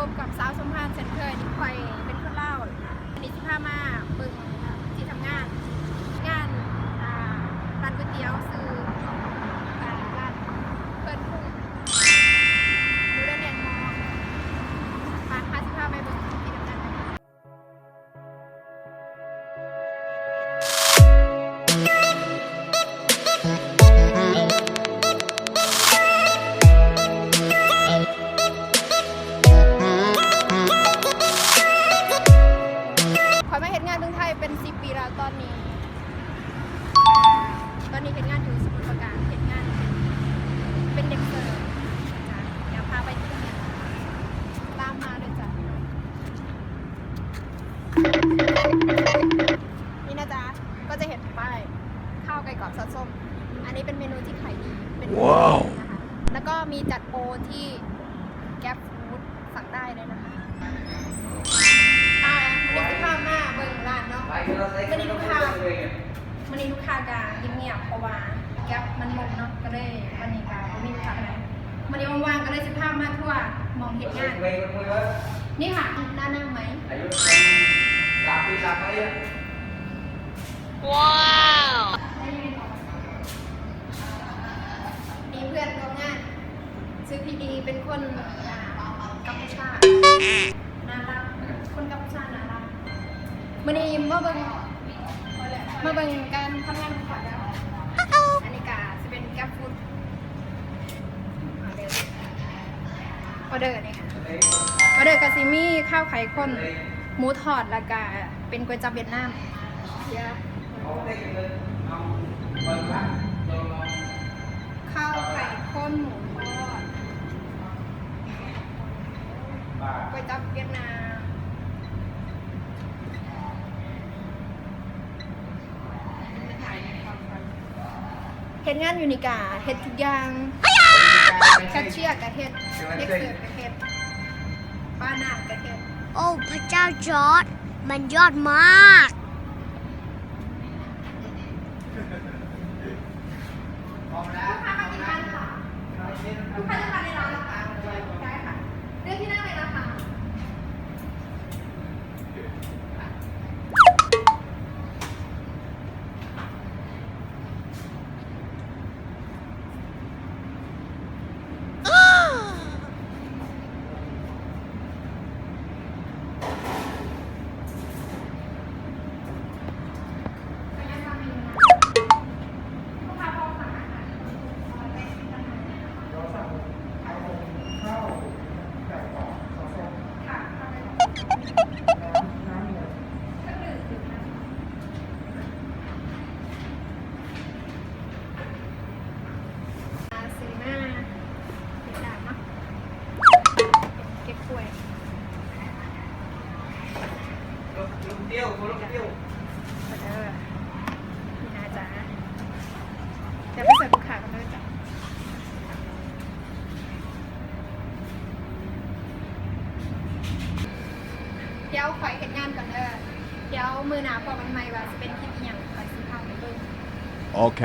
ພົບກັບສາວສົມພານເຊັ່ນເຄີຍ. ຂ້ອຍເປັນຄົນລາວ. ມື້ນີ້ຊິພາມາເບິ່ງທີ່ທຳງານ, ງານ ອ່າ ຮ້ານກ໋ວຍຕຽວຊື່ ອ່າ ຮ້ານເພິ່ນຄຸງ ຢູ່ເດີແລນມໍ. ໄປ ພາ ຊິພາໄປເບິ່ງທີ່ທຳງານ. ຂ້ອຍມາເຮັດງານເມືອງໄທເປັນສິບປີແລ້ວຕອນນີ້. ຕອນນີ້ເຮັດງານຢູ່ສະໝຸດປາການ, ເຮັດງານເປັນ ເປັນແດນເຊີ. ດຽວພາໄປທີ່ໂຮງແຮມ, ຕາມມາເລີຍຈ້າ. ນີ້ນະຈ໊ະ ກໍຈະເຫັນປ້າຍ ຂ້າວໄກ່ກອບຊອດສົ້ມ. ອັນນີ້ເປັນເມນູທີ່ຂາຍດີ ເປັນເມນູ ວ້າວ ນະຄະ. ແລ້ວກໍມີຈັດໂປຣທີ່ Grab Food ສັ່ງໄດ້ເລີຍນະຄະ. ອ່າ ມື້ນີ້ຊິພາມາເບິ່ງຮ້ານເນາະ. ມື້ນີ້ລູກຄ້າ ມື້ນີ້ລູກຄ້າກະງຽບໆ ເພາະວ່າ Grab ມັນໝົດເນາະ ກໍເລີຍ ວັນນີ້ກະບໍ່ມີລູກຄ້າປານໃດ. ມື້ນີ້ວ່າງໆ ກໍເລີຍຊິພາມາທົວໝ່ອງເຮັດງານ. ນີ້ຄ່ະ ໜ້ານັ່ງໄໝ? ວ້າວ ມີເພື່ອນຮ່ວມງານ ຊື່ພີ່ດີ ເປັນຄົນ ອ່າ ກັມພູຊາ ໜ້າລັກ, ຄົນກັມພູຊາໜ້າລັກ. ມື້ນີ້ມາເບິ່ງ ມາເບິ່ງການທຳງານຂອງຂ້ອຍເດີ. ອັນນີ້ກະຊິເປັນ Grab Food ອໍເດີ ອໍເດີນີ້ ອໍເດີກະຊິມີຂ້າວໄຂ່ຄົນ, ໝູທອດ ແລ້ວກະເປັນກ໋ວຍຈັບຫວຽດນາມ. ຂ້າວໄຂ່ຄົນ ໝູທອດ ກ໋ວຍຈັບຫວຽດນາມ. ເຮັດງານຢູ່ນີ້ກະເຮັດທຸກຢ່າງ, ແຄຊເຊຍກະເຮັດ, ເດັກເສີບກະເຮັດ, ປ້ານນ້ຳກະເຮັດ. ໂອ້ ພະເຈົ້າຈອດ, ມັນຍອດມາກ. ລູກຄ້າມາກິນຮ້ານເຮົາ ລູກຄ້າເລືອກຮ້ານໃນຮ້ານເຮົາ. ໄດ້ຄ່ະ ເລືອກທີ່ນັ່ງເລີຍນະຄະ. ອ່າ ຊື້ມາເຮັດດາບເນາະ ເກັບຖ້ວຍ. ລົງ ລົງເຕີວ ລົງເຕີວ ເດີ ພີ່ນາຈ໋າ. ດຽວໄປເສີບລູກຄ້າກ່ອນເດີຈ້າ. ດຽວຂ້ອຍເຮັດງານກ່ອນເດີ. ດຽວມື້ໜ້າພໍ້ກັນໃໝ່ວ່າຊິເປັນຄລິບອີ່ຫຍັງ ຂ້ອຍຊິພາໄປເບິ່ງ. ໂອເຄ.